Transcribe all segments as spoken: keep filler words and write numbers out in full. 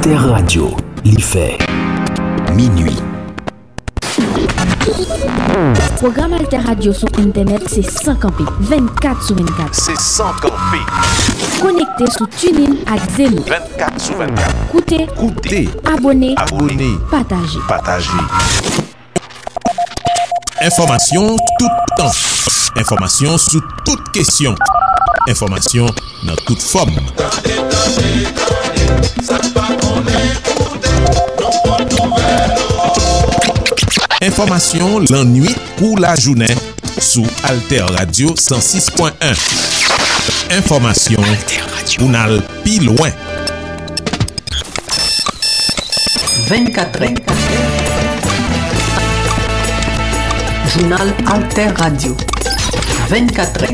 Alter Radio, li fè minui. Pwogram Alter Radio sou entènèt se san kanpe, vennkat sou vennkat. Se san kanpe. Konekte sou TuneIn ak Zeno. Vennkat sou vennkat. Koute, koute, abòne, abòne, pataje. Pataje. Enfòmasyon toutan. Enfòmasyon sou tout kesyon. Enfòmasyon nan tout fòm. Tande, tande, tande, sa n pa konnen, koute, nou pote nouvèl ou. Enfòmasyon lannuit kou lajounen sou Alter Radio san sis pwen en. Enfòmasyon pou n al pi lwen. Vennkatrè. Jounal Alter Radio. Vennkatrè.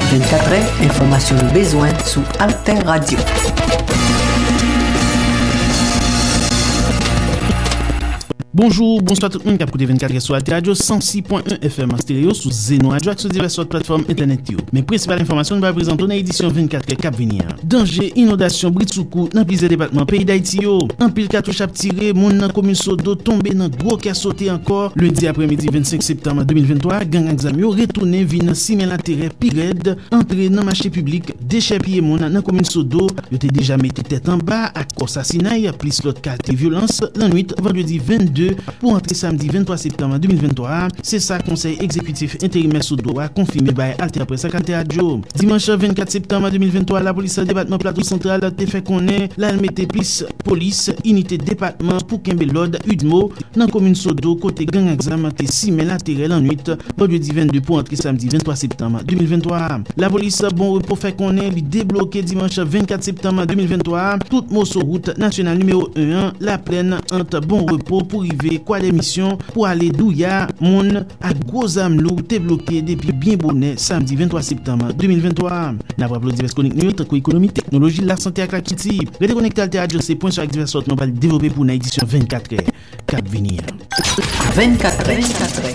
Vennkatrè, enfòmasyon nou bezwen sou Alter Radio. Bonjou, bonswa tout moun k ap koute vennkatrè sou Alter Radio san sis pwen en F M an stereo, sou Zeno Radio ak sou divès lòt platfòm entènèt yo. Men prensipal enfòmasyon nou va prezante w nan edisyon vennkatrè k ap vini an. Danje inondasyon britsoukou nan plizyè depatman peyi Dayiti yo. Anpil katouch ap tire, moun nan komin Sodo tonbe nan gwo kè sote ankò. Lendi aprèmidi vennsenk septanm de mil venntwa, gang ak zam yo retounen vin simen laterè pi rèd, antre nan mache piblik, dechèpiye moun nan komin Sodo. Yo te deja mete tèt anba ak kò sasinay, plis lòt kalite vyolans, lannwit vandredi vennde pou antre samdi venntwa septanm de mil venntwa a. Se sa konsèy egzekitif enterimè Sodo a konfime bay Alter Press ak Alter Radio. Dimanch vennkat septanm de mil venntwa, lapolis depatman Plato Santral te fè konnen l al mete plis polis, inite depatman pou kenbe lòd, udmo, nan komin Sodo, kote gang ak zam te simen laterè lannwit vandredi vennde pou antre samdi venntwa septanm de mil venntwa a. Lapolis Bon Repo fè konnen li debloke dimanch vennkat septanm de mil venntwa a tout moso wout nasyonal nimewo en an, Laplèn, ant Bon Repo pou rive Kwadèmisyon pou ale Douya. Moun ak gwo zam lou te bloke depi byen bonè samdi venntwa septanm de mil venntwa a. N ap raple w divès kwonik nou yo, tankou ekonomi, teknoloji, lasante ak lakilti. Rete konekte Alter Radio, se pwen sou ak divès lòt nou pral devlope pou w nan edisyon vennkatrè k ap vini an. Vennkatrè,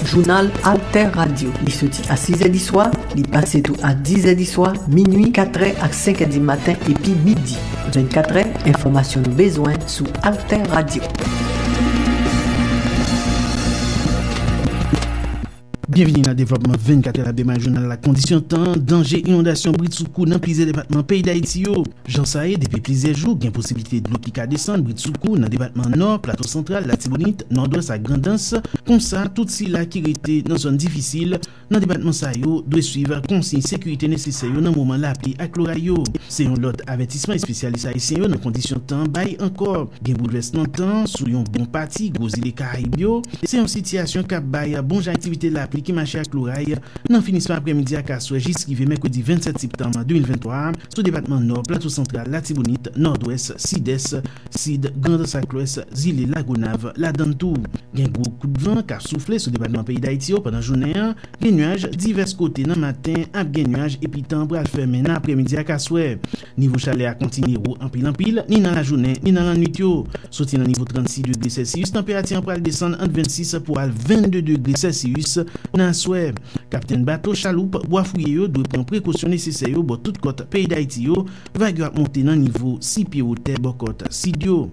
jounal Alter Radio. Li soti a sizè di swa, li pase tou a dizè di swa, minui, katrè ak senkè di maten epi midi. Vennkatrè, enfòmasyon nou bezwen sou Alter Radio. Byenvini nan devlòpman vennkatrè l ap demare jounal la. Kondisyon tan, danje inondasyon britsoukou nan plizyè depatman peyi Dayiti yo. Jan sa ye, depi plizyè jou, gen posiblite dlo ki ka desann britsoukou nan depatman Nò, Plato Santral, Latibonit, Nòdwès ak Grandans. Konsa, tout sila ki rete nan zòn difisil nan depatman sa yo dwe swiv konsiy sekirite nesesè yo nan moman lapli ak loray yo. Se yon lòd avètisman espesyalis ayisyen yo nan kondisyon tan bay ankò. Gen boulvès nan tan sou yon bon pati gwo zile Karayib yo. Se yon sitiyasyon k ap bay bon jan aktivite lapli ki mache ak loray nan finisman aprèmidi ak aswè jis rive mèkredi vennsèt septanm de mil venntwa a sou depatman Nò, Plato Santral, Latibonit, Nòdwès, Sidès, Sid, Grandans ak Lwès, zile Lagonav ladann tou. Gen gwo kout van k ap soufle sou depatman peyi Dayiti yo pandan jounen an. Gen nyaj divès kote nan maten, ap gen nyaj epi tan an pral fèmen nan aprèmidi ak aswè. Nivo chalè a kontinye wo anpil anpil, ni nan lajounen, ni nan lannwit yo. Soti nan nivo trannsis degre sèlsiyis, tanperati an pral desann ant vennsis pou al vennde degre sèlsiyis nan aswè. Kaptenn bato, chaloup, bwafouye yo dwe pran prekosyon nesesè yo bò tout kòt peyi Dayiti yo. Vag yo ap monte nan nivo sis pye wotè bò kòt sid yo.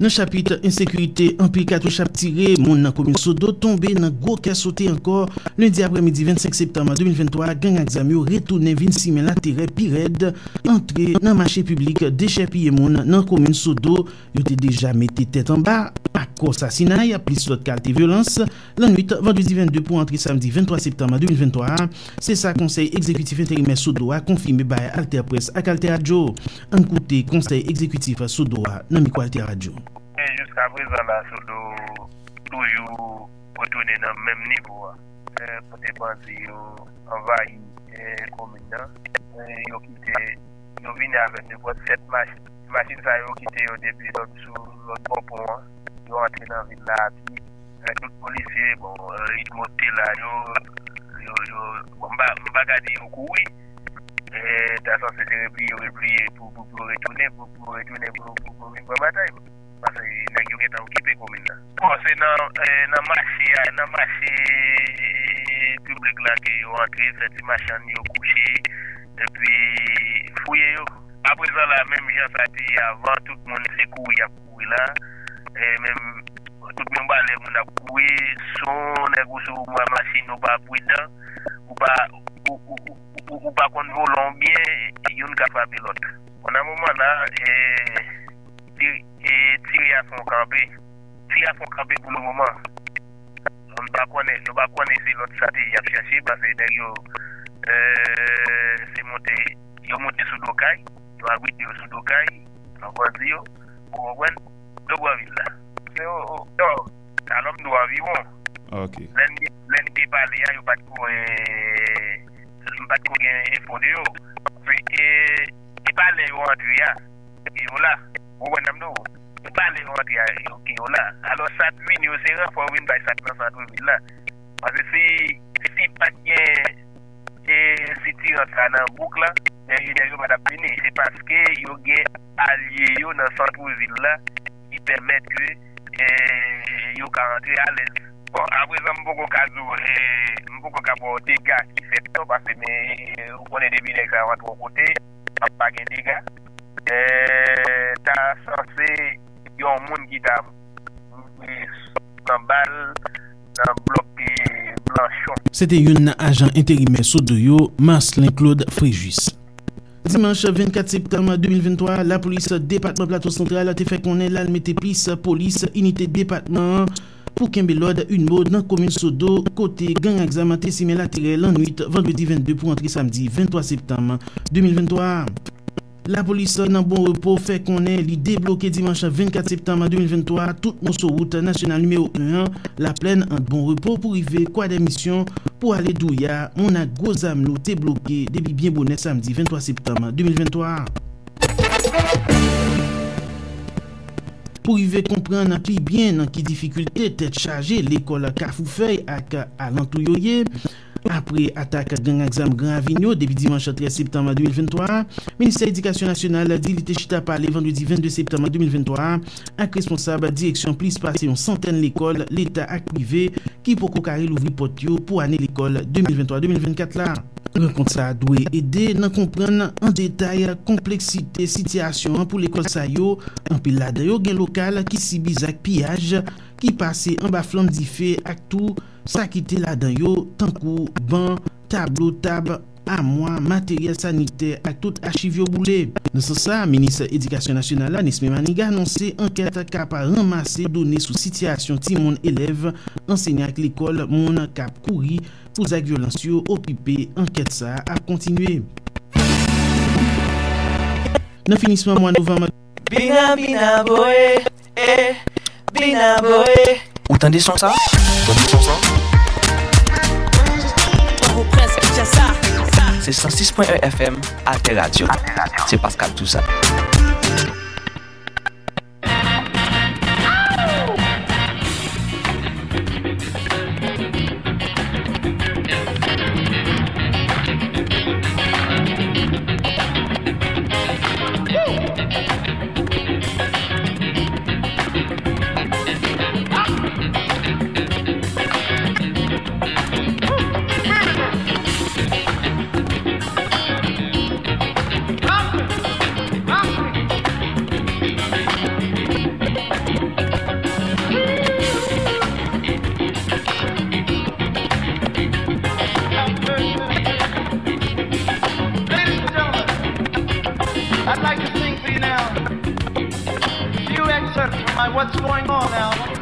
Nan chapit ensekirite, anpil katouch ap tire, moun nan komin Sodo tonbe nan gwo kè sote ankò. Lendi aprèmidi vennsenk septanm de mil venntwa, gang ak zam yo retounen vin simen laterè pi rèd, antre nan mache piblik, dechèpiye moun nan komin Sodo. Yo te deja mete tèt anba ak kò sasinay, plis lòt kalite vyolans, lannwit vandredi vennde pou antre samdi venntwa septanm de mil venntwa a. Se sa konsèy egzekitif enterimè Sodo a konfime bay Alter Press ak Alter Radio. Ann koute konsèy egzekitif Sodo a nan mikwo Alter Radio. Men jiskaprezan la, Sodo toujou retounen nan menm nivo a. Eh, kote bandi yo anvayi, eh, komin nan. Eh, yo kite, yo vini avèk nenpòt sèt machin. Machin sa yo kite yo depi lòt sou lòt bò pon an. Yo antre nan vil la a pye. Eh, tout polisye, bon, eh, Idmo te la, yo, yo, yo, bon, m pa, m pa ka di yo kouri. Eh, ta sanse se repliye, yo repliye pou, pou, pou yo retounen, pou, pou yo retounen, pou, pou, pou vin pran batay. Paske nèg yo gentan okipe komin nan. Bon, se nan, eh, nan mache a, nan mache piblik la ke yo antre, fè ti machann yo kouche, epi fouye yo. Aprezan la, menm jan sa te ye avan, tout moun se kouri y ap kouri la. E menm, tout menm balè moun ap kouri, si w nèg ou sou mwa machin, ou pa pridan, ou pa, ou, ou, ou, ou, ou pa konn volan w byen, youn ka frape lòt. Bon, nan moman la, e, ti-, e, tire a fon kanpe. Tire a fon kanpe pou le moman. Nou pa konnen, nou pa konnen se lòt estrateji y ap chache, paske nèg yo, e, se monte, yo monte sou do kay, yo abrite yo sou do kay, nan bandi yo, ou konprann? Yo pran vil la. Se yo, yo, alò m di w anviwon. Ok. Lè n, lè n te pale a, yo pa t ko, e, m pa t ko gen enfo de yo. Paske, e, e pa lè yo antre a, ke yo la. Ou konprann sa m di w? E pa lè yo antre a, yo, ke yo la. Alò, sa k vini yo, se ranfò yo vin bay sa k nan sant vil la. Paske si, si pa t gen, e, sitirans sa nan bouk la, nèg yo, nèg yo pa t ap vini. Se paske yo gen alye yo nan sant vil la ki pèmèt ke, e, yo ka antre alèz. Bon, aprezan, m poko ka di w, e, m poko ka ba w dega ki fèt yo, paske, men, ou konnen depi nèg sa yo antre yon kote, ap pa gen dega. E, ta sanse yon moun ki ta mouri nan bal nan blòk, e, Blanchon. Se te youn nan ajan enterimè Sodo yo, Marcelin Claude Fréjus. Dimanch vennkat septanm de mil venntwa a, lapolis depatman Plato Santral te fè konnen l al mete plis polis inite depatman an pou kenbe lòd, UNMO, nan komin Sodo, kote gang ak zam te simen laterè lannwit vandredi vennde pou antre samdi venntwa septanm de mil venntwa a. Lapolis nan Bon Repo fè konnen li debloke dimanch vennkat septanm de mil venntwa a tout moso wout nasyonal nimewo en an, Laplèn, ant Bon Repo pou rive Kwadèmisyon, pou ale Douya, moun ak gwo zam lou te bloke depi byen bonè samdi venntwa septanm de mil venntwa a. Pou rive konprann pi byen nan ki difikilte tèt chaje lekòl Kafou Fèy ak alantou yo ye, apre atak gang ak zam Gran Ravin yo depi dimanch trèz septanm de mil venntwa a, Ministè Edikasyon Nasyonal di li te chita pale vandredi vennde septanm de mil venntwa a ak responsab direksyon plis pase yon santèn lekòl leta ak prive ki poko ka relouvri pòt yo pou ane lekòl de mil venntwa de mil vennkat la. Rankont sa a dwe ede nan konprann an detay konpleksite sitiyasyon an pou lekòl sa yo. Anpil ladan yo gen lokal ki sibi zak piyaj ki pase anba flanm dife ak tou sa ki te ladan yo, tankou ban, tablo, tab, amwa, materyèl sanitè ak tout achiv yo boule. Nan sans sa a, minis edikasyon nasyonal la, Nesmy Maniga, anonse ankèt k ap ranmase done sou sitiyasyon timoun, elèv, ansenyan ak lekòl, moun k ap kouri pou zak vyolans yo okipe. Ankèt sa a ap kontinye. Nan finisman mwa novanm, Bina, bina, boe, eh, bina, boe. Ou tande son sa? Tande son sa? Pòtoprens ki tchè sa. Se san sis pwen en F M, Alter Radio. Se Pascal Toussaint. Ladies and gentlemen, I'd like to sing for you now a few excerpts from my What's Going On album.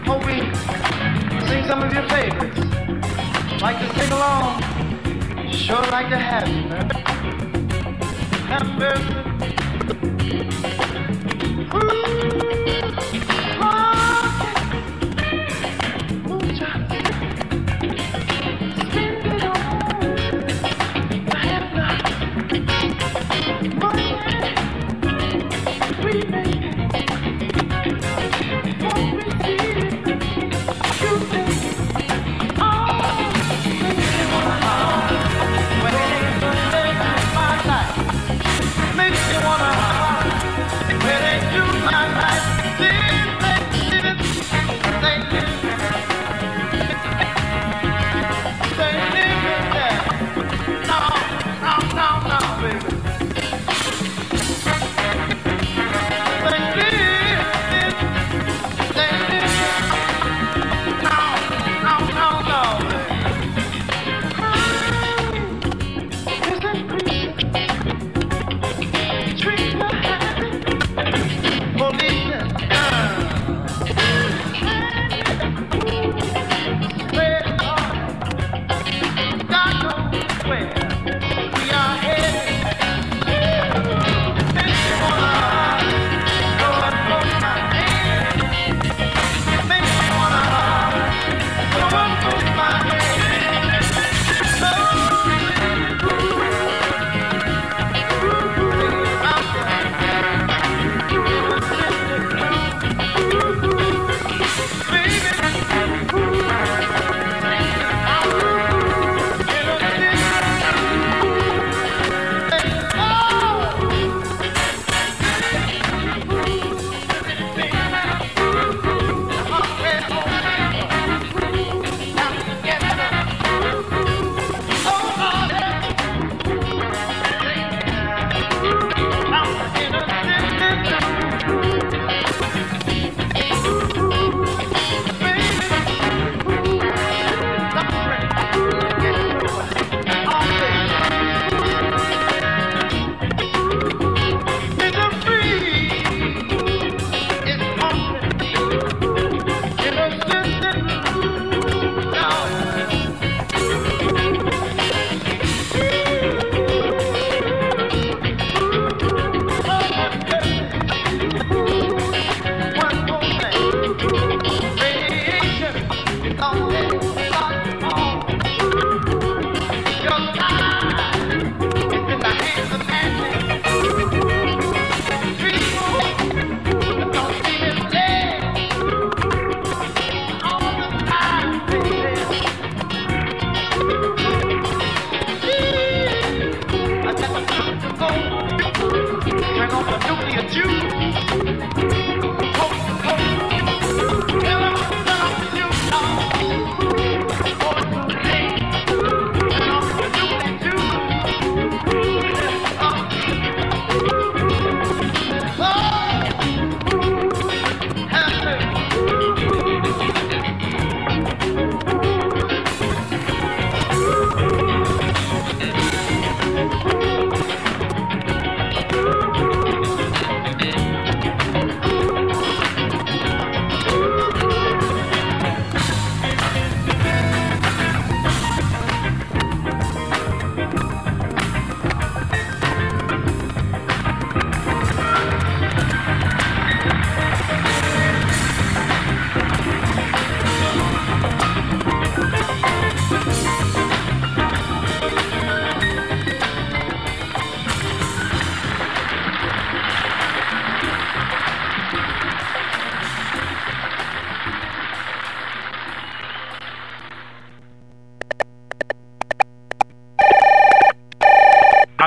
Hope we sing some of your favorites. Like to sing along? Sure like to have you, man. Have mercy. Ooh, Lord.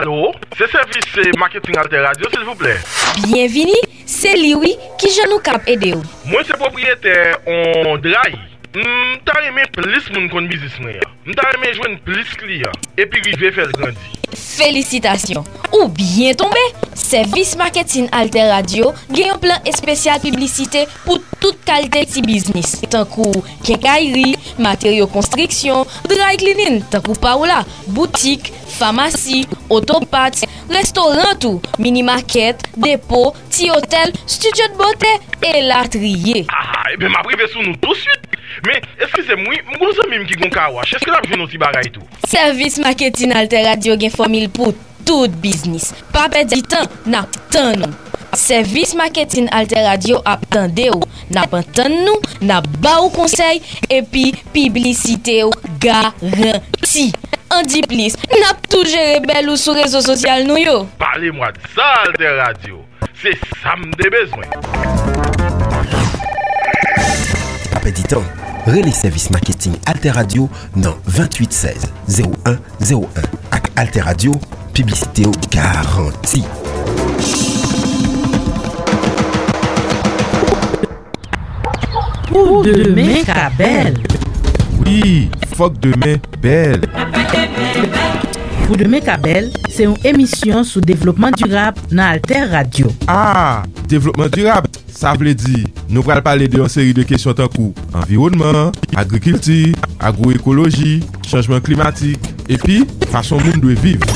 Alo, se sèvis, eh, maketing Alter Radio, silvouplè. Byenvini, se li wi, kijan nou kab ede w? Mwen se pwopriyetè on dray. M ta renmen plis moun konn biznis mwen an. M ta renmen jwenn plis kliyan, epi rive fè l grandi. Felisitasyon! Ou byen tonbe! Sèvis maketin Alter Radio gen yon plan espesyal piblisite pou tout kalite ti biznis, tankou kenkayri, materyo konstriksyon, dry cleaning, tankou pa w la, boutik, famasi, oto parts, restoran tou, mini market, depo, ti otèl, studio de beauté, elatriye. Ah, ebyen, m ap rive sou nou touswit. Men, eskize m, wi, m gon zanmi m ki gon kawash. Èske l ap jwenn yon ti bagay tou? Sèvis maketin Alter Radio gen fòmil pou tout biznis. Pa pèdi tan, n ap tann ou. Sèvis maketin Alter Radio ap tande w. N ap antann nou, n ap ba w konsèy, epi piblisite w garanti. Andiplis, n ap tou jere bèl ou sou rezo sosyal nou yo. Pale mwa de sa, Alter Radio. Se sa m te bezwen. Pa pèdi tan. Rele sèvis maketing Alter Radio nan venntuit sèz zewo en zewo en. Ak Alter Radio, piblisite w garanti. Pou demen ka bèl. Wi, fòk demen bèl. Pou demen ka bèl, se yon emisyon sou devlopman dirab nan Alter Radio. Ah, devlopman dirab, sa vle di, nou pral pale de yon seri de kesyon tankou anviwònman, agrikilti, agwoekoloji, chanjman klimatik, epi fason moun dwe viv.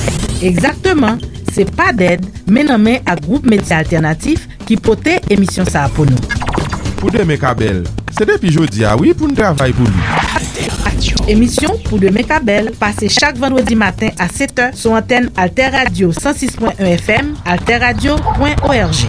Egzakteman, se PADED, men nan men ak gwoup medya altènatif, ki pote emisyon sa a pou nou. Pou demen ka bèl, se depi jodi a, wi, pou n travay pou li. Emisyon Pou demen ka bèl pase chak vandredi maten a sèt è sou antèn Alter Radio san sis pwen en F M, alterradio pwen org.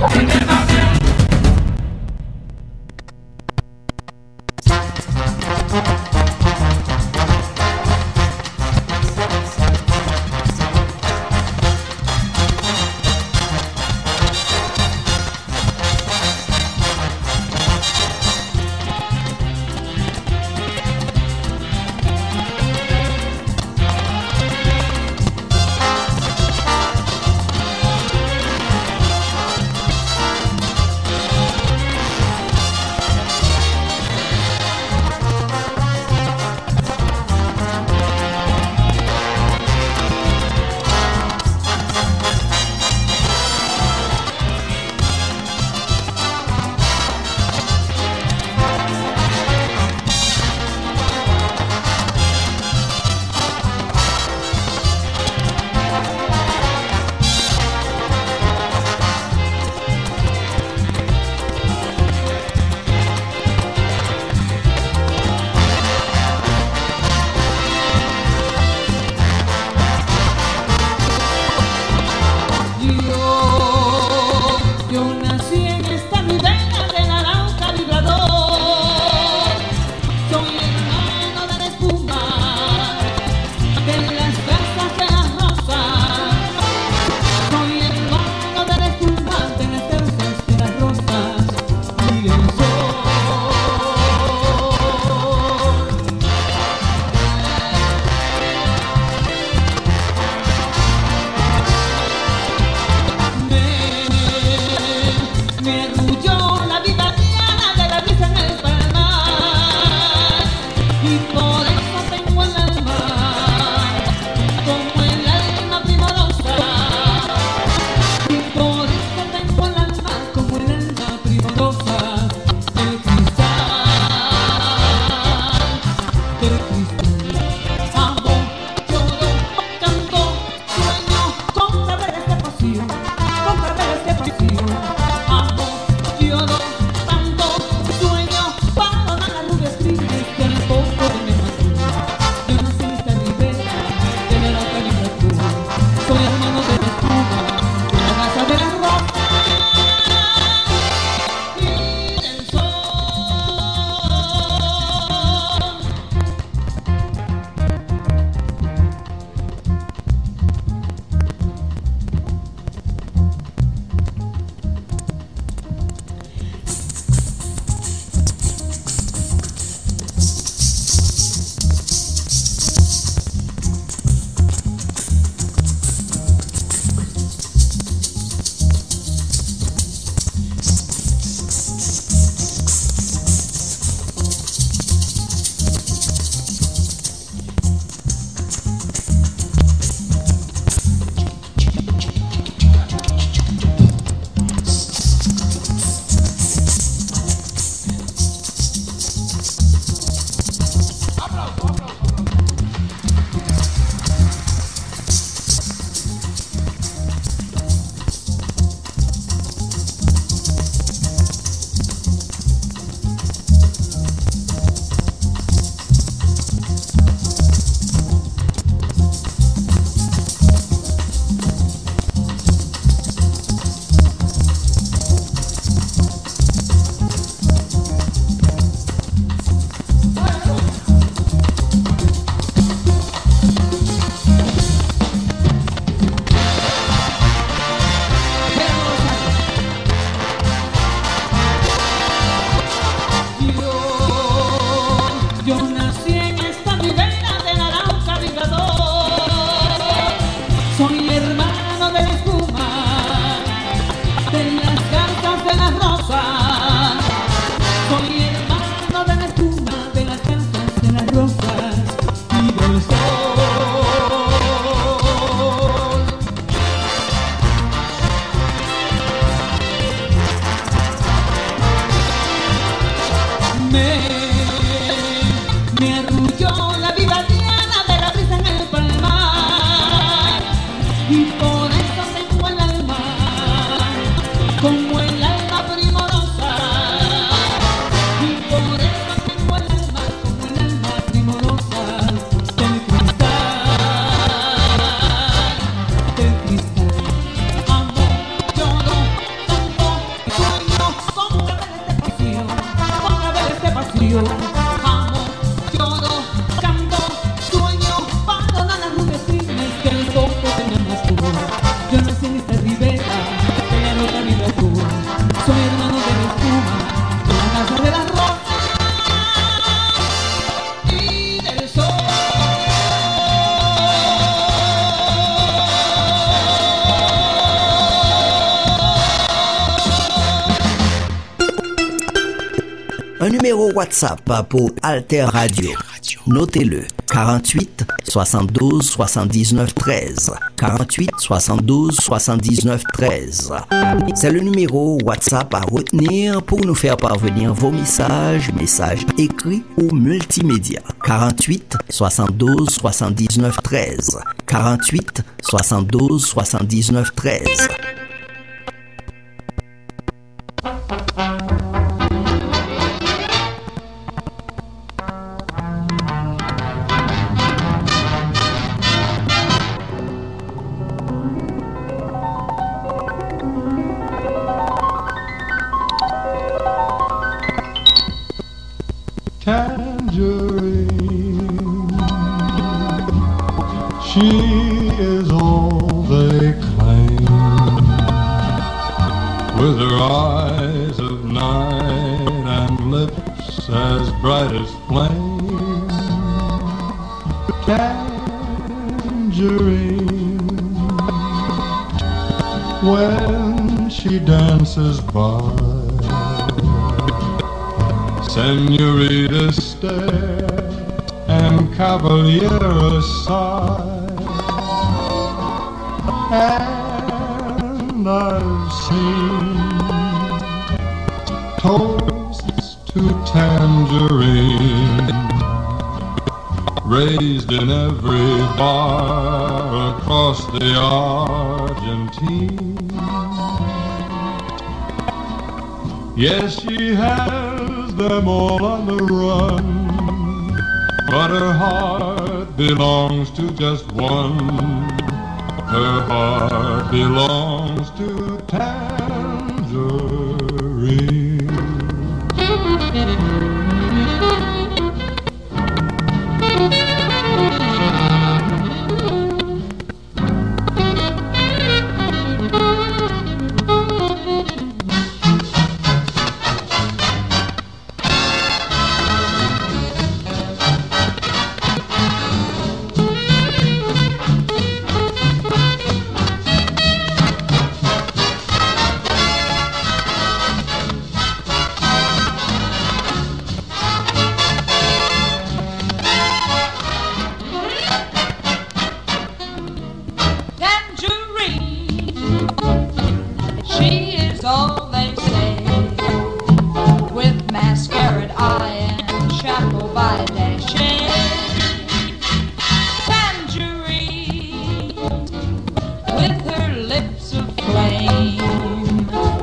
Un numéro WhatsApp pour Alter Radio. Notez-le, quarante-huit soixante-douze soixante-dix-neuf treize. Quarante-huit soixante-douze soixante-dix-neuf treize. C'est le numéro WhatsApp à retenir pour nous faire parvenir vos messages, messages écrits ou multimédia. Quarante-huit soixante-douze soixante-dix-neuf treize. Quarante-huit soixante-douze soixante-dix-neuf treize. Tangerine. She is all they claim, with her eyes of night and lips as bright as flame. Tangerine, when she dances by, senoritas stare and cavalieros sigh. And I've seen toasts to Tangerine, raised in every bar across the Argentine. Yes, she has them all on the run, but her heart belongs to just one. Her heart belongs to Tangerine. Tangerine. She is all they say, with mascaraed eye and chapeau by Deshaies. Tangerine, with her lips of flame.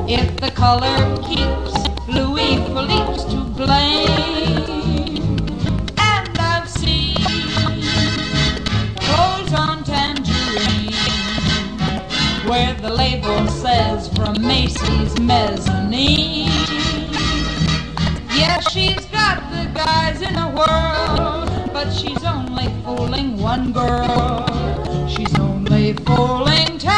If the color keeps Louis Philippe's to blame, and I've seen clothes on Tangerine where the label says from Macy's mezzanine. Yeah, she's got the guys in the world, but she's only fooling one girl. She's only fooling Tangerine.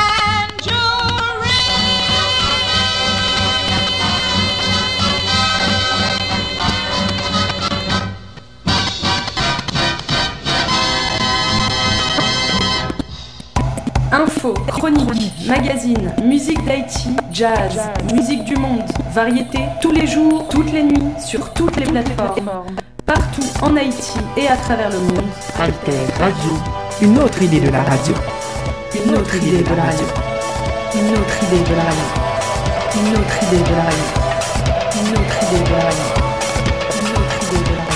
Info, chronique, magazine, musique d'Haïti, jazz, musique du monde, variété, tous les jours, toutes les nuits, sur toutes les plateformes. Partout en Haïti et à travers le monde. Alter Radio, une autre idée de la radio. Une autre idée de la radio. Une autre idée de la radio. Une autre idée de la radio. Une autre idée de la radio. Une autre idée de la radio.